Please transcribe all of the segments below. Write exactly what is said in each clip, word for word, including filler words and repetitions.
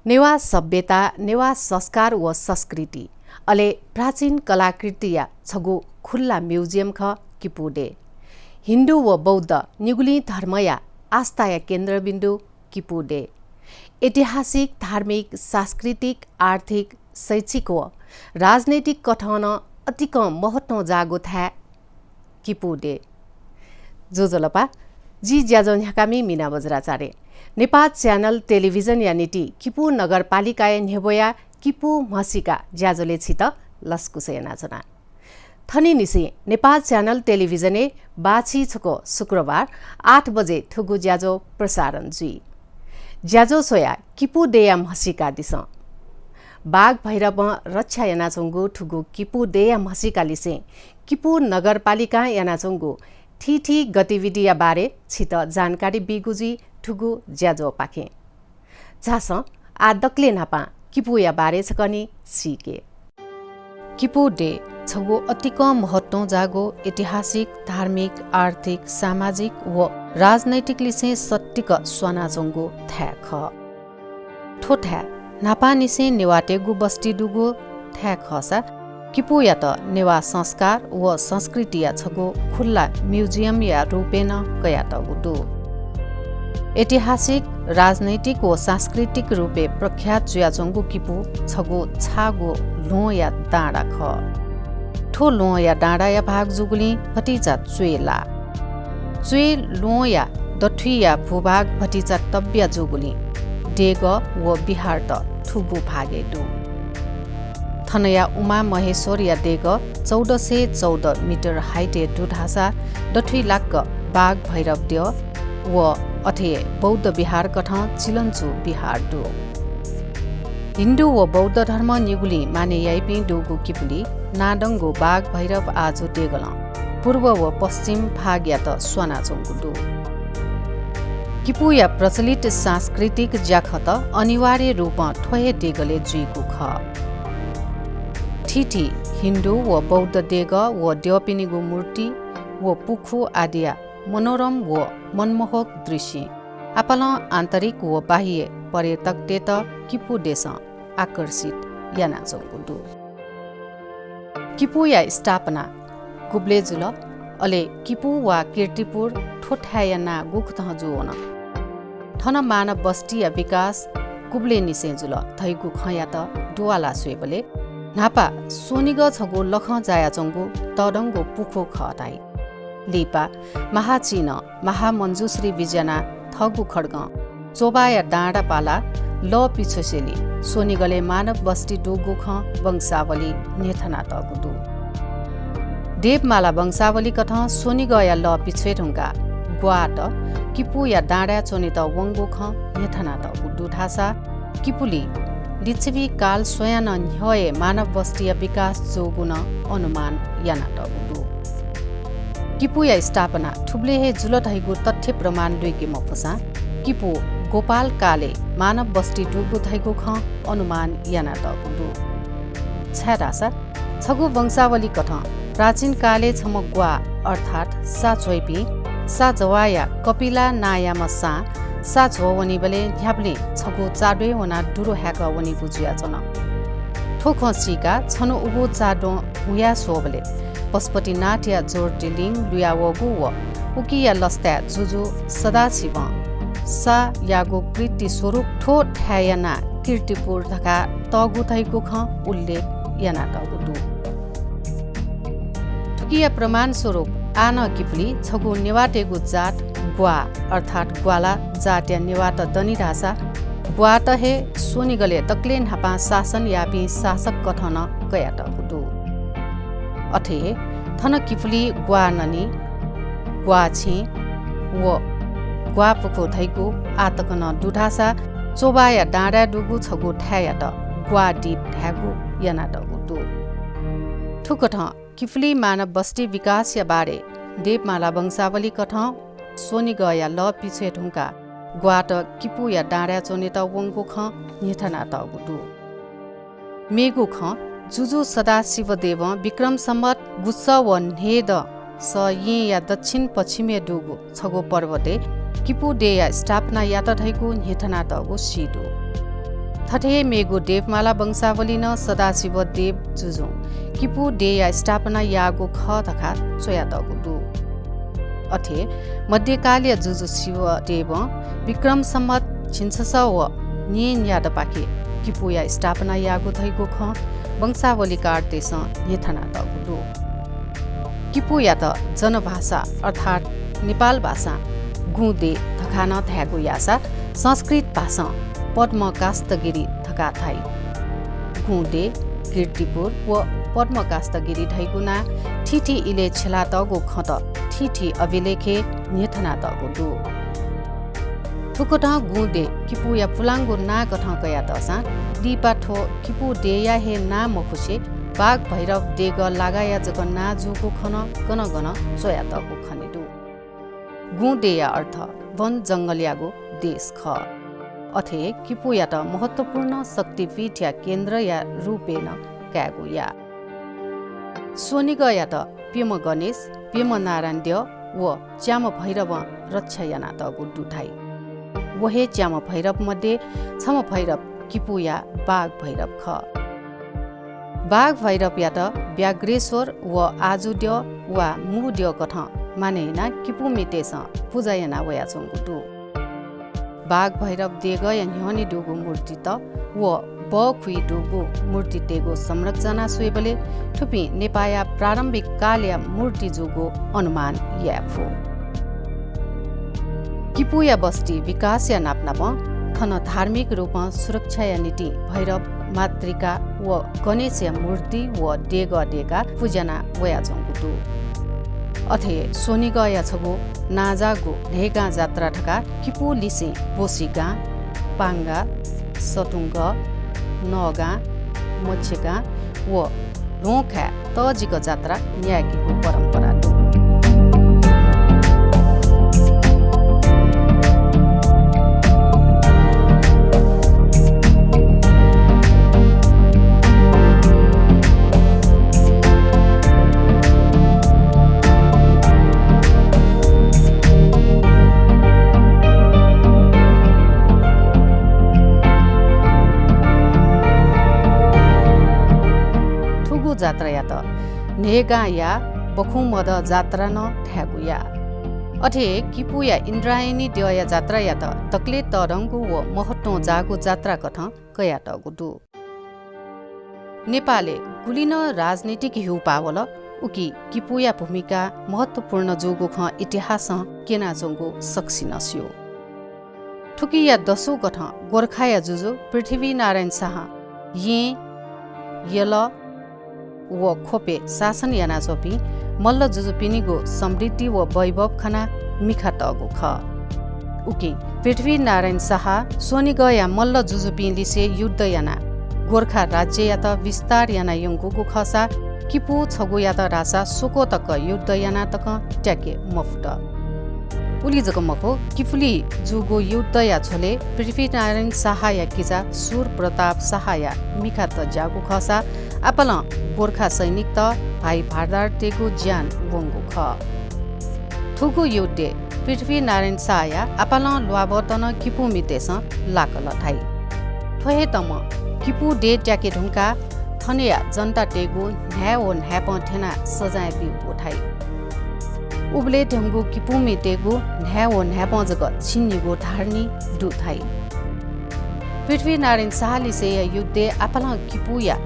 नेवाः सभ्यता, नेवाः संस्कार व संस्कृति, अले प्राचीन कलाकृतिया छगू खुल्ला museum खः किपू देय्। हिन्दू व बौद्ध निगुलिं धर्मया आस्थाया केन्द्रबिन्दु किपू देय्। ऐतिहासिक, धार्मिक, सांस्कृतिक, आर्थिक, शैक्षिक व राजनैतिक कथं नं अतिकं महत्वं जाःगु थाय् किपू देय्। ज्वजलपा, जि ज्याझ्वः न्ह्याकामि मीना वज्राचार्य। नेपाल च्यानल टेलिभिजनया निंतिं किपू नगरपालिकाया न्ह्यब्वया किपू म्हसीका ज्याझ्वलय् छित लसकुस यानाच्वना। थनिंनिसें नेपाल च्यानल टेलिभिजनय् बाछि छकः शुक्रबार आठ बजे थुगु ज्याझ्वः प्रसारण जुइ। ज्याझ्वः स्वयाः किपू देय्‌या म्हसीकादिसँ। बाघ भैरवं रक्षा यानाच्वंगु थुगु किपू देय्‌या म्हसीकालिसें किपू नगरपालिकां यानाच्वंगु थीथी गतिविधिया बारे छित जानकारी बीगु जुइ थुगु ज्याझ्वःपाखें। झासँ आः दकलय् न्हापां किपूया बारे छकः निं सीके। किपू देय् छगू अतिकं महत्वं जाःगु ऐतिहासिक, धार्मिक, आर्थिक, सामाजिक व राजनैतिक लिसें सत्तिक स्वानाच्वंगु थाय् खः। थ्व थाय् न्हापांनिसें नेवाःतय्‌गु बस्ती दुगु थाय् खःसा किपूयात नेवाः संस्कार व संस्कृतिया छगू खुल्ला museum या रूपय् नं कयातःगु दु। ऐतिहासिक, राजनैतिक व सांस्कृतिक रूपय् प्रख्यात जुयाच्वंगु किपू छगू छाःगु ल्वहंया डाँडा खः। थ्व ल्वहंया डाँडाया भाग जूगुलिं भतिचा च्वय् लाः। च्वय् ल्वहंया दथुइया भूभाग भतिचा तब्या जूगुलिं देगः व बिहारत थुगु भागय् दु। थनया उमा महेश्वरया देगः चौध सय चौध मिटर height-य् दु धाःसा दथुइ लाक्क बाघ भैरव द्यः व अथे हे बौद्ध बिहार कथं चिलंचु बिहार दु। हिन्दू व बौद्ध धर्म निगुलिं मानय् याइपिं दुगु किपुली नादंगु बाघ भैरव आजु देगलं पूर्व व पश्चिम भागयात स्वानाच्वंगु दु। किपूया प्रचलित सांस्कृतिक ज्याखँत अनिवार्य रूपं थ्व हे देगलय् जुइगु खः। थीथी हिन्दू व बौद्ध देगः व द्यःपिनिगु मूर्ति व पुखू आदिया मनोरम व मनमोहक दृश्यं आपालं आन्तरिक व बाह्य पर्यटकतय्‌त किपू देसं आकर्षित यानाच्वंगु दु। किपूया स्थापना गुबलय् जुल, अले किपू वा कीर्तिपुर थ्व थाय्‌या नां गुकथं जूवन? थन मानव बस्तीया विकास गुबलय्‌निसें जुल धइगु खँयात दुवाला स्वयेबलय् न्हापा स्वनिगः छगू लखं जायाच्वंगु तःधंगु पुखू खः धाइ। लिपा महाचिनं महामञ्जुश्री बिज्यानाः थःगु खड्गं च्वबाया डाँडा पालाः लः पिछ्वसेंलि स्वनिगलय् मानव बस्ती दुगु खँ वंशावली न्ह्यथनातःगु दु। देवमाला वंशावली कथं स्वनिगःया लः पिछ्वये धुंकाः ग्वाःत किपूया डाँडाय् च्वनेत वंगु खँ न्ह्यथनातःगु दु धाःसा किपुली लिच्छवि काल स्वयां नं न्ह्यः हे मानव बस्तीया विकास जूगु नं अनुमान यानातःगु दु। किपूया स्थापना थुबलय् हे जुल धइगु तथ्य प्रमाण लुइके मफुसां किपू गोपाल कालय् मानव बस्ती दुगु धइगु खँ अनुमान यानातःगु दु। छाय्धाःसा छगू वंशावली कथं प्राचीन कालय् छम्ह ग्वाः अर्थात् सा झ्वइपिं सा जवाःया कपिला नांयाम्ह सां सा झ्वः वनीबलय् न्ह्याबलें छगू चाद्वय् वनाः दुरु हाय्कः वनीगु जुयाच्वन। थ्व खँ सीकाः छन्हु उगु चाद्वं हुयाः स्वःबलय् पशुपतिनाथया ज्योतिर्लिङ लुयावःगु व उकिया लसताय् जुजु सदाशिवं सायागु कीर्ति स्वरूप थ्व थाय्‌या नां कीर्तिपुर धकाः तःगु धइगु खँ उल्लेख यानातःगु दु। थुकिया प्रमाण स्वरूप आः नं किपुली छगू नेवाःतय्‌गु जात ग्वाः अर्थात् ग्वाला जातया नेवाःत दनि धाःसा ग्वाःत हे स्वनिगलय् दकलय् न्हापां शासन याःपिं शासक कथं नं कयातःगु दु। अथे हे थन किपुली ग्वाः ननी, ग्वाः छेँ व ग्वाः पुखू धइगु आः तक नं दु धाःसा च्वबाया डाँडाय् दुगु छगू थाय्‌यात ग्वाः दीप धायेगु यानातःगु दु। थुकथं किपुली मानव बस्ती विकासया बारे देवमाला वंशावली कथं स्वनिगःया लः पिछ्वये धुंकाः ग्वाःत किपूया डाँडाय् च्वनेत वंगु खँ न्ह्यथनातःगु दु। मेगु खँ, जुजु सदाशिवदेवं विक्रम सम्वत गुसः व न्हय्दँ स येँया दक्षिण पच्छिमय् दुगु छगू पर्वतय् किपू देय्‌या स्थापना यात धइगु न्ह्यथनातःगु सी दु। थथे हे मेगु देवमाला वंशावली नं सदाशिव देव जुजुं किपू देय्‌या स्थापना याःगु खः धकाः च्वयातःगु दु। अथे मध्यकालया जुजु शिव देवं विक्रम सम्वत झिंछसः व न्येन्यादँपाखे किपूया स्थापना याःगु धइगु खँ वंशावलीकारतय्‌सं न्ह्यथनातःगु दु। किपूयात जनभाषा अर्थात् नेपाल भाषां गुँदे धकाः नं धायेगु याःसा संस्कृत भाषां पद्मकाष्ठगिरि धकाः धाइ। गुँदे, कीर्तिपुर व पद्मकाष्ठगिरि धइगु नां थीथी इलय् छ्यलातःगु खँत थीथी अभिलेखय् न्ह्यथनातःगु दु। थुकथं गुँदे किपूया पुलांगु नां कथं कयातःसां लिपा थ्व किपू देय्‌या हे नां मखुसे बाघ भैरव देगः लागाया जक नां जूगु खँ नं गन गन च्वयातःगु खने दु। गुँदेया अर्थ वन जंगलयागु देश खः। अथे हे किपूयात महत्त्वपूर्ण शक्तिपीठया केन्द्रया रूपय् नं कायेगु याः। स्वनिगःयात प्यम्ह गणेश, प्यम्ह नारायण द्यः व च्याम्ह भैरवं रक्षा यानातःगु दु धाइ। व हे च्याम्ह भैरव मध्ये छम्ह भैरव किपूया बाघ भैरव खः। बाघ भैरवयात व्याघ्रेश्वर व आजु द्यः वा मू द्यः कथं मानय् यानाः किपूमितय्‌सं पुजा याना वयाच्वंगु दु। बाघ भैरव देगःया न्ह्यःने दुगु मूर्तित व बखुइ दुगु मूर्तितय्‌गु संरचना स्वयेबलय् थुपिं नेपाःया प्रारम्भिक कालया मूर्ति जूगु अनुमान याये फु। किपूया बस्ती विकासया नापनापं थन धार्मिक रूपं सुरक्षाया निंतिं भैरव, मातृका व गणेशया मूर्ति व देगः दय्‌काः पुज्याना वयाच्वंगु दु। अथे स्वनिगःया छगू नांजाःगु न्हय्‌गां जात्रा धकाः किपू लिसें बोसिगां, पांगा, सतुंगः, नगां, मच्छेगां व ल्वहंखाय् तःजिक जात्रा न्यायेकेगु परम्परा दु। थुगु जात्रायात न्हय्‌गांया बखुंमदँ जात्रा नं धायेगु याः। अथे किपूया इन्द्रायणी द्यःया जात्रायात दकलय् तःधंगु व महत्वं जाःगु जात्रा कथं कयातःगु दु। नेपालय् गुलि नं राजनीतिक ह्यूपाः वल, उकी किपूया भूमिका महत्वपूर्ण जूगु खँ इतिहासं क्यनाच्वंगु सकसिनं स्यू। थुकिया दसु कथं गोर्खाया जुजु पृथ्वीनारायण शाहं येँ, यल व ख्वपय् शासन यानाच्वंपिं मल्ल जुजुपिनिगु समृद्धि व वैभव खनाः मिखा तःगु खः। उकिं पृथ्वीनारायण शाहं स्वनिगःया मल्ल जुजुपिं लिसे युद्ध यानाः गोर्खा राज्ययात विस्तार याना यंकूगु खःसा किपू छगूयात धाःसा स्वक्वः तक युद्ध यानाः तकं त्याके मफुत। उलि जक मखु, किपुली जूगु युद्धया झ्वलय् पृथ्वीनारायण शाहया किजा सूर प्रताप शाहया मिखा तज्याःगु खःसा आपालं गोर्खा सैनिकत, भाइ भारदारतय्‌गु ज्यान वंगु खः। थुगु युद्धय् पृथ्वीनारायण शाहया आपालं ल्वाभःत नं किपूमितय्‌सं लाकल धाइ। थ्व हे तमं किपू देय् त्याके धुंकाः थनया जनतातय्‌गु न्हाय् व न्हाय्‌पं थ्यनाः सजाँय ब्यूगु धाइ। उबलय् थ्यंगु किपूमितय्‌गु न्हाय् व न्हाय्‌पं जक झिंनिगू धारणी दु धाइ। पृथ्वीनारायण शाहलिसेया युद्धय् आपालं किपूया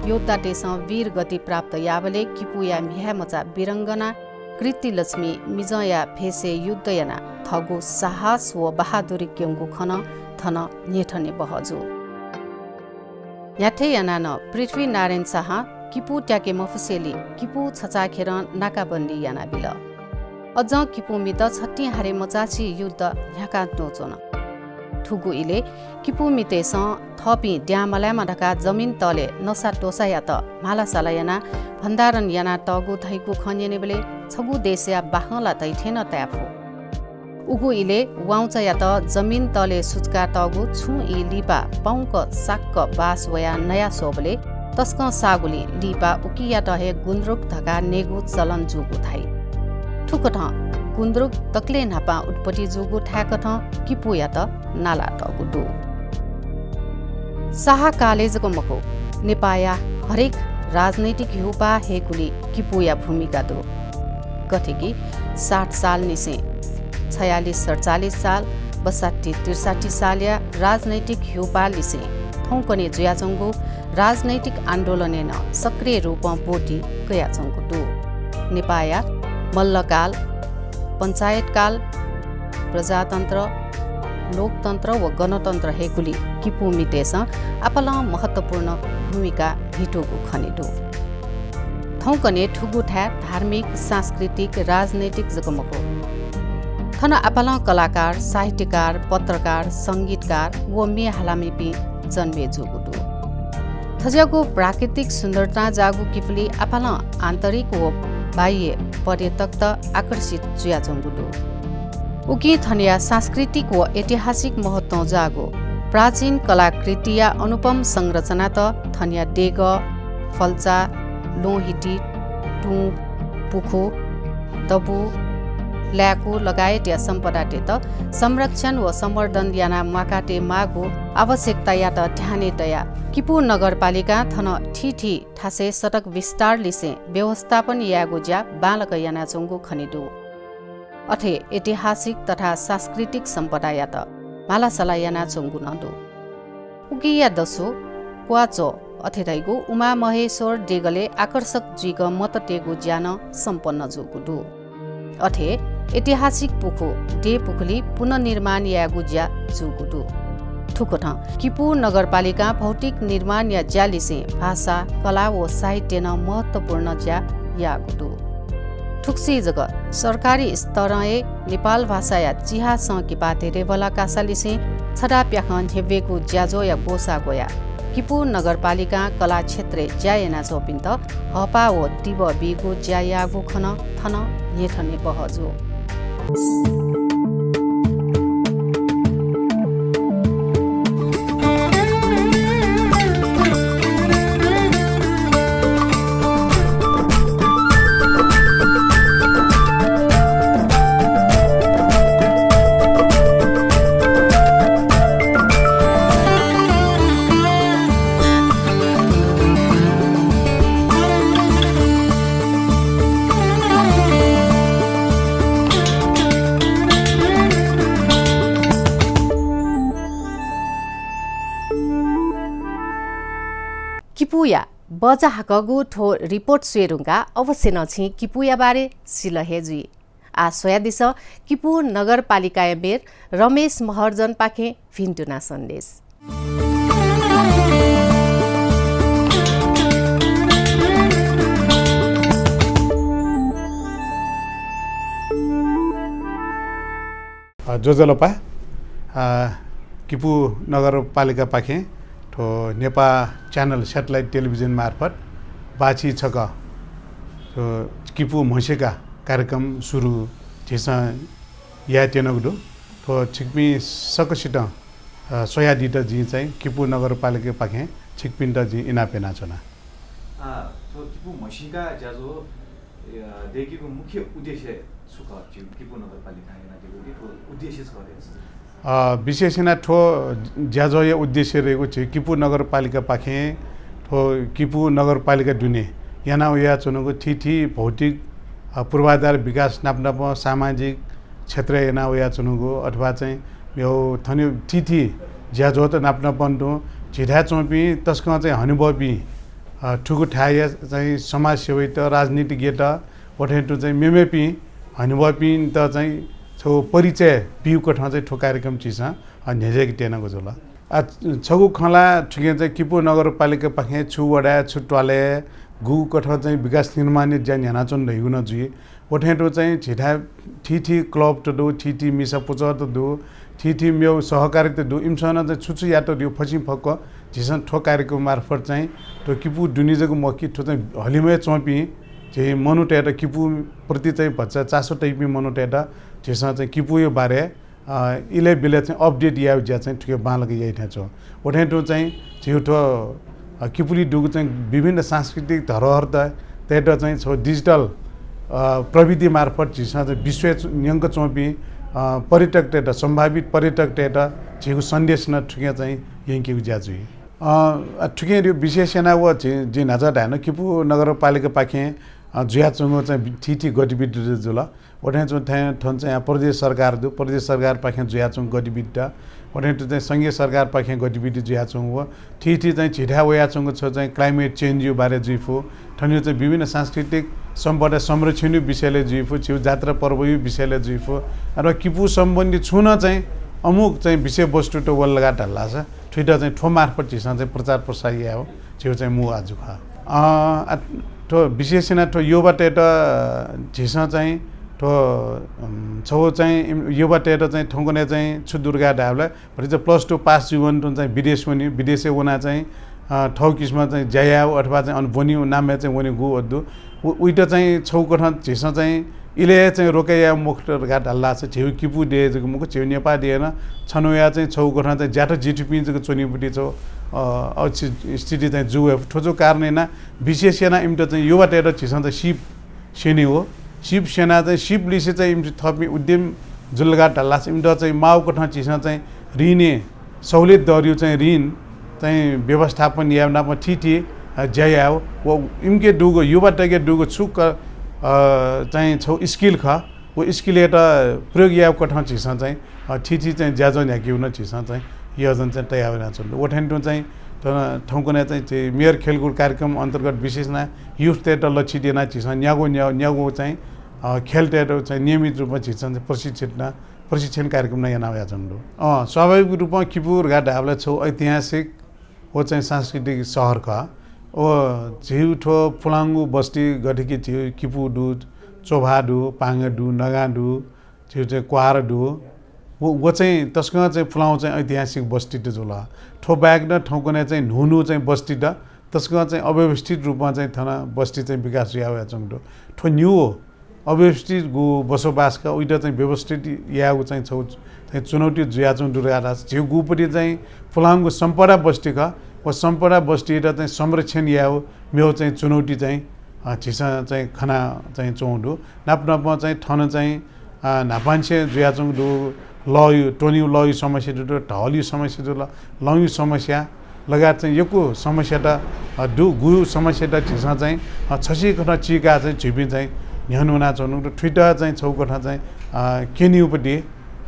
योद्धातय्‌सं वीर गति प्राप्त याःबलय् किपूया म्ह्याय्‌मचा वीरांगना कीर्तिलक्ष्मी मिजंया भेषय् युद्ध यानाः थःगु साहस व बहादुरी क्यंगु खँ नं थन न्ह्यथने बहःजू। न्ह्याथे यानाः नं पृथ्वीनारायण शाहं किपू त्याके मफुसेंलि किपू छचाःखेरं नाकाबन्दी यानाबिल। अज्जं किपूमित छतिं हारे मचासे युद्ध न्ह्याकाः त्वःच्वन। थुगु इलय् किपूमितय्‌सं थःपिं द्यां मलायेमा धकाः जमिन तलय् नसात्वसायात म्हालासाला यानाः भण्डारण यानातःगु धइगु खँ न्यनेबलय् छगू देशया बाखंला धइथें नं ताये फु। उगु इलय् वाउँचायात जमिन तलय् सुचुकातःगु छुं ई लिपा पाउँक साक्क बास वयाः नया स्वःबलय् तसकं साःगुलिं लिपा उकियात हे गुन्द्रुक धकाः नयेगु चलन जूगु धाइ। थुकथं गुन्द्रुक दकलय् न्हापां उत्पत्ति जूगु थाय्‌कथं किपूयात नालातःगु दु। शाहकालय् जक मखु, नेपाःया हरेक राजनैतिक ह्यूपाः हयेकुलि किपूया भूमिका दु। गथे कि साठ साल निसें, छयालिस सतचालिस साल, बसाठी त्रिसाठी सालया राजनैतिक ह्यूपाः लिसें थौंकन्हय् जुयाच्वंगु राजनैतिक आन्दोलनय् नं सक्रिय रूपं ब्वति कयाच्वंगु दु। नेपाःया मल्लकाल, पञ्चायतकाल, प्रजातन्त्र, लोकतन्त्र व गणतन्त्र हयेकुलि किपूमितय्‌सं आपालं महत्त्वपूर्ण भूमिका भिंतुगु खने दु। थौंकन्हय् थुगु थाय् धार्मिक, सांस्कृतिक, राजनैतिक जक मखु, थन आपालं कलाकार, साहित्यकार, पत्रकार, संगीतकार व म्ये हालामिपिं जन्मे जूगु दु। थज्याःगु प्राकृतिक सुन्दरतां जाःगु किपुलि आपालं आन्तरिक व बाह्य पर्यटकत आकर्षित जुयाच्वंगु दु। उकिं थनया सांस्कृतिक व ऐतिहासिक महत्वं जाःगु प्राचीन कलाकृतिया अनुपम संरचनात थनया देगः, फल्चा, ल्वहंहिति, तुं, पुखू, दबू, लाय्‌कू लगायतया सम्पदातय्‌त संरक्षण व संवर्धन यानाः म्वाकातये माःगु आवश्यकतायात ध्यानय् तयाः किपू नगरपालिकां थन थीथी थासय् सडक विस्तार लिसें व्यवस्थापन यायेगु ज्या बांलाक यानाच्वंगु खने दु। अथे ऐतिहासिक तथा सांस्कृतिक सम्पदायात मालासाला यानाच्वंगु नं दु। उकिया दसु क्वाःच्वः अथे धइगु उमामहेश्वर देगलय् आकर्षक जुइक मतःतयेगु ज्या नं सम्पन्न जूगु दु। अथे ऐतिहासिक पुखू देय् पुखुलि पुनर्निर्माण यायेगु ज्या जूगु दु। थुकथं किपू नगरपालिकां भौतिक निर्माणया ज्या लिसें भाषा, कला व साहित्य नं महत्त्वपूर्ण ज्या याःगु दु। थुकथं जक सरकारी स्तरं हे नेपाल भाषाया चिहासं किपा धेरेबला कासा लिसें छदाप्याखं न्ह्यब्वयेगु ज्याझ्वःया ग्वसाः ग्वयाः किपू नगरपालिकां कला क्षेत्रय् ज्या यानाच्वंपिन्त हःपाः व तिबः बीगु ज्या याःगु खँ नं थन न्ह्यथने बहःजू। किपूया बचाहाकःगु थ्व report स्वये धुंकाः अवश्य नं छिं किपूया बारे सिल हे जुइ। आः स्वयादिसँ किपू नगरपालिकाया मेयर रमेश महर्जनपाखें भिन्तुना सन्देश। अ, ज्वजलपा, अ, किपू नगरपालिकापाखें थ्व नेपाः channel satellite television मार्फत बाछि छकः थ्व किपू म्हसीका कार्यक्रम सुरु झीसं यायेत्यनागु दु। थ्व छिकपिं सकसितं, अ, स्वयादीत जिं चाहिँ किपू नगरपालिकापाखें छिकपिन्त जिं इनाप यानाच्वना। आ, थ्व किपू म्हसीका ज्याझ्वः, अ, दय्‌केगु मुख्य उद्देश्य छु खः? झी किपू नगरपालिकां यानादीगु कि थ्व उद्देश्य छु खः धयादिसँ? अ, विशेष यानाः थ्व ज्याझ्वःया उद्देश्य धइगु झी किपू नगरपालिकापाखें थ्व किपू नगरपालिका दुने याना वयाच्वनागु थीथी भौतिक, अ, पूर्वाधार विकास नापनापं सामाजिक क्षेत्रय् याना वयाच्वनागु अथवा चाहिँ यो थन थीथी ज्याझ्वःत नापनापं तुं झीथाय् च्वंपिं तसकं चाहिँ हनेबहःपिं, अ, थुगु थाय्‌या चाहिँ समाजसेवीत, राजनीतिज्ञत, व थें तुं चाहिँ मेमेपिं हनेबहःपिन्त चाहिँ छगू परिचय बीगु कथं चाहिँ थ्व कार्यक्रम झीसं, अ, न्ह्यज्याके त्यनागु जुल। आ, छगू खँ ला थुकिं चाहिँ किपू नगरपालिकापाखें छु वडाय्, छु त्वालय्, गुगु कथं चाहिँ विकास निर्माणया ज्या न्ह्यानाच्वन धइगु नं जुइ। व थें तुं चाहिँ झीथाय् थीथी club त दु, थीथी मिसा पुचःत दु, थीथी मेगु सहकारीत दु, इमिसं नं चाहिँ छु छु यात धइगु फसिं फक्व झीसं थ्व कार्यक्रम मार्फत चाहिँ थ्व किपू दुने जक मखु कि थ्व चाहिँ हलिमय् च्वंपिं झी मनूतय्‌त, किपू प्रति चाहिँ भचा चासो तइपिं मनूतय्‌त झीसं चाहिँ किपूया बारे, अ, इलय् बिलय् चाहिँ update यायेगु ज्या चाहिँ थुके बांलाक याइ थें च्वं। व थें तुं चाहिँ झीगु थ्व, अ, किपुली दुगु चाहिँ विभिन्न सांस्कृतिक धरोहरत, तय्‌त चाहिँ छगू digital, अ, प्रविधि मार्फत झीसं चाहिँ विश्वय् च्व-, न्यंक च्वंपिं, अ, पर्यटकतय्‌त, सम्भावित पर्यटकतय्‌त झीगु सन्देश नं थुके चाहिँ यंकेगु ज्या जुइ। अ, अ, थुकिं यो विशेष यानाः व झी, जिं न्हाचः धायेन किपू नगरपालिकापाखें, अ, जुयाच्वंगु चाहिँ थीथी गतिविधि जुल। व थें च्वं थें थन चाहिँ प्रदेश सरकार दु, प्रदेश सरकारपाखें जुयाच्वंगु गतिविधि दु। व थें तुं चाहिँ संघीय सरकारपाखें गतिविधि जुयाच्वंगु व थीथी चाहिँ झीथाय् वयाच्वंगु छ चाहिँ climate change यु बारे जुइफु। थन यु चाहिँ विभिन्न सांस्कृतिक सम्पदा संरक्षण यु विषयले जुइफु, झीउ जात्रा पर्व यु विषयले जुइफु। अथवा किपू सम्बन्धी छुं नं चाहिँ अमुक चाहिँ विषयवस्तु त वल लगायत धालासा थुइत चाहिँ थ्व मार्फत झीसं चाहिँ प्रचार प्रसार याये हो, झीउ चाहिँ मू आजु खः। अ, आ, थ्व विशेष यानाः थ्व युवातय्त झीसं चाहिँ थ्व, अम, छौ चाहिँ इम-, युवातय्त चाहिँ थौंकन्हय् चाहिँ छु दु धकाः धायेबलय् भतिचा plus two पास जुइवं तुं चाहिँ विदेश वनी, विदेशय् वनाः चाहिँ, अ, थौ किसिमं चाहिँ ज्या यायेगु अथवा चाहिँ अन ब्वनीगु नामय् चाहिँ वनीगु अद्दु। उ-, उइत चाहिँ छौ कथं झीसं चाहिँ इलय् चाहिँ रोके याये मखुत धकाः धालासा झीउ किपू देय् जक मखु, झीउ नेपाः देय् नं छन्हुया चाहिँ छौ कथं चाहिँ ज्यात जिथुपिं जक च्वनीबुटी छौ, अ, अ, स्थिति चाहिँ जुवे। थ्व छु कारण यानाः विशेष यानाः इमित चाहिँ युवातय्त झीसं चाहिँ सिप स्यनी हो। सिप स्यनाः चाहिँ सिप लिसे चाहिँ इमित थःपिं उद्यम जुल धकाः धालासा इमित चाहिँ माउ कथं झीसं चाहिँ ऋणय् सहुलियत दरयु चाहिँ ऋण चाहिँ व्यवस्थापन याये नाप थीथी, अ, ज्या याये हो। व इमिके दुगु, युवातय्के दुगु छु क-, अ, चाहिँ छौ skill खः, व skill-यात प्रयोग याये कथं झीसं चाहिँ, अ, थीथी चाहिँ ज्याझ्वः न्ह्याकेगु नं झीसं चाहिँ योजना चाहिँ तयार यानाच्वंगु दु। व थें तुं चाहिँ थन-, थौंकन्हय् चाहिँ झी मेयर खेलकुद कार्यक्रम अन्तर्गत विशेष यानाः youth-तय्त लक्षित यानाः झीसं न्यागू, न्या-, न्यागू चाहिँ, अ, खेलतय्त चाहिँ नियमित रूपमा झीसं चाहिँ प्रशिक्षित यानाः प्रशिक्षण कार्यक्रम नं याना वयाच्वंगु दु। अँ, स्वाभाविक रूपं किपू धकाः धाःबलय् छौ ऐतिहासिक व चाहिँ सांस्कृतिक शहर खः। व झीउ थ्व पुलांगु बस्ती गथे कि झीउ किपू दु, चोभा दु, पांगा दु, नगां दु, झीउ चाहिँ क्वार दु। व, व चाहिँ तसकं चाहिँ पुलांगु चाहिँ ऐतिहासिक बस्ती त जुल। थ्व बाहेक नं थौंकन्हय् चाहिँ न्हू न्हू चाहिँ बस्ती त तसकं चाहिँ अव्यवस्थित रूपमा चाहिँ थन बस्ती चाहिँ विकास जुया वयाच्वंगु दु। थ्व न्यू अव्यवस्थित गु बसोबास का, उइत चाहिँ व्यवस्थित यायेगु चाहिँ छौ चाहिँ चुनौती जुयाच्वंगु दु धकाः धाःसा झीउ गुपति चाहिँ पुलांगु सम्पदा बस्ती का, व सम्पदा बस्तीत चाहिँ संरक्षण यायेगु मेउ चाहिँ चुनौती चाहिँ, अ, झीसं चाहिँ खना चाहिँ च्वंगु दु। नाप नापं चाहिँ थन चाहिँ अ, न्हापांनिसें जुयाच्वंगु दु, लःयु, त्वनेयु लःयु समस्या दु, ढलयु समस्या दु, ल-, लँयु समस्या लगायत चाहिँ यक्व समस्यात, अ, दु, गु समस्यात झीसं चाहिँ, अ, छसिकथं चीकाः चाहिँ झीपिं चाहिँ न्ह्यःने वनाच्वंगु दु। थुइत चाहिँ छौ कथं चाहिँ, अ, क्यनेयुपति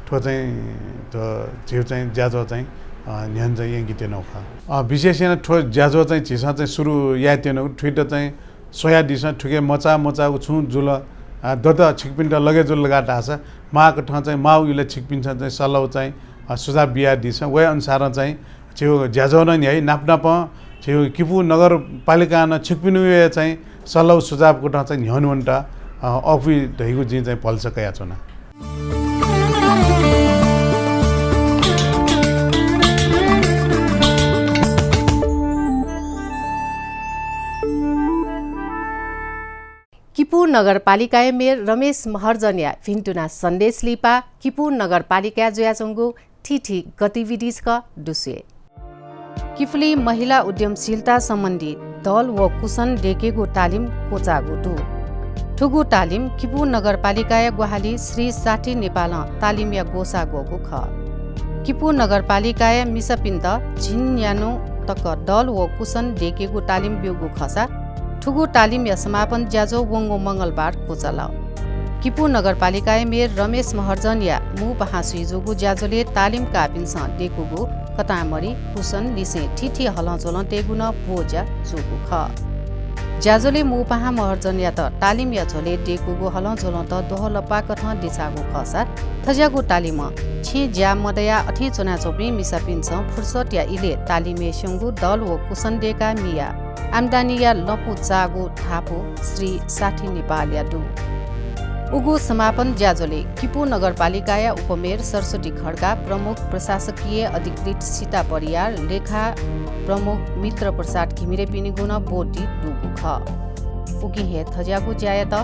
थ्व चाहिँ, थ्व झीउ चाहिँ ज्याझ्वः चाहिँ, अ, न्ह्यःने चाहिँ यंकेत्यनागु खः। अ, विशेष यानाः थ्व ज्याझ्वः चाहिँ झीसं चाहिँ सुरु यायेत्यनागु दु। थुइत चाहिँ स्वयादिसँ, थुके मचा मचागु छुं जुल, अ, दत छिकपिन्त लगे जुल धकाः धाःसा माकथं चाहिँ माउ इलय् छिकपिन्सं चाहिँ सल्लाह चाहिँ, अ, सुझाव बियादिसँ। वय् अनुसारं चाहिँ झीउ ज्याझ्वः नं न्ह्याइ, नाप नापं झीउ किपू नगरपालिकां नं छिकपिनिगु चाहिँ सल्लाह सुझाव कथं चाहिँ न्ह्यःने वनेत, अ, अःपुइ धइगु जिं चाहिँ भलसा कयाच्वना। किपू नगरपालिकाया मेयर रमेश महर्जनया भिन्तुना सन्देश लिपा किपू नगरपालिकाय् जुयाच्वंगु थीथी गतिविधि छकः दुस्वये। किपुली महिला उद्यमशीलता सम्बन्धी दल व कुशन दयेकेगु तालिम क्वचाःगु दु। थुगु तालिम किपू नगरपालिकाया ग्वाहालि श्री साथी नेपालं तालिमया ग्वसाः ग्वःगु खः। किपू नगरपालिकाया मिसापिन्त झिंन्यान्हु तक दल व कुशन दयेकेगु तालिम ब्यूगु खःसा थुगु तालिमया समापन ज्याझ्वः वंगु मंगलबार क्वचाल। किपू नगरपालिकाया मेयर रमेश महर्जनया मू पाहां स्वीजूगु ज्याझ्वलय् तालिम काःपिन्सं दयेकूगु कतांमरि, कुशन लिसें थीथी हलंझ्वलं तयेगु नं ब्वज्या जूगु खः। ज्याझ्वलय् मू पाहां महर्जनयात तालिमया झ्वलय् दयेकूगु हलंझ्वलंत द्वहंलपाकथं देछाःगु खःसा थज्याःगु तालिमं छेँ ज्या मदयाः अथें च्वनाच्वंपिं मिसापिन्सं फुर्सदया इलय् तालिमय् स्यंगु दल व कुशन दयेकाः मियाः आम्दानीया लँपु चाःगु धापू श्री साथी नेपालया दु। उगु समापन ज्याझ्वलय् किपू नगरपालिकाया उपमेयर सरस्वती खड्का, प्रमुख प्रशासकीय अधिकृत सीता परियार, लेखा प्रमुख मित्र प्रसाद घिमिरेपिनिगु नं ब्वति दुगु खः। उकिं हे थज्याःगु ज्यायात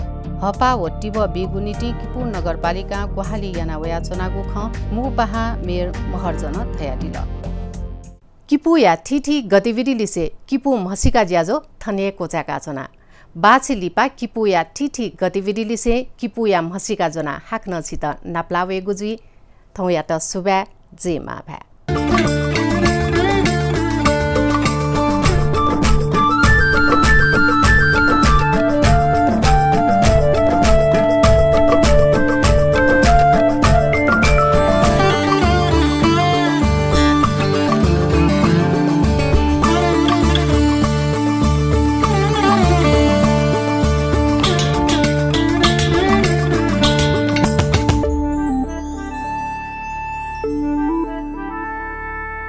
हःपाः व तिबः बीगु निंतिं किपू नगरपालिकां ग्वाहालि याना वयाच्वनागु खँ मू पाहां मेयर महर्जनं धयादिल। किपूया थीथी गतिविधि लिसे किपू म्हसीका ज्याझ्वः थन हे क्वचाय्काच्वना। बाःछि लिपा किपूया थीथी गतिविधि लिसे किपूया म्हसीका ज्वनाः हाकनं छित नापलाः वयेगु जुइ। थौंयात सुभाय्, जय मांभाय्।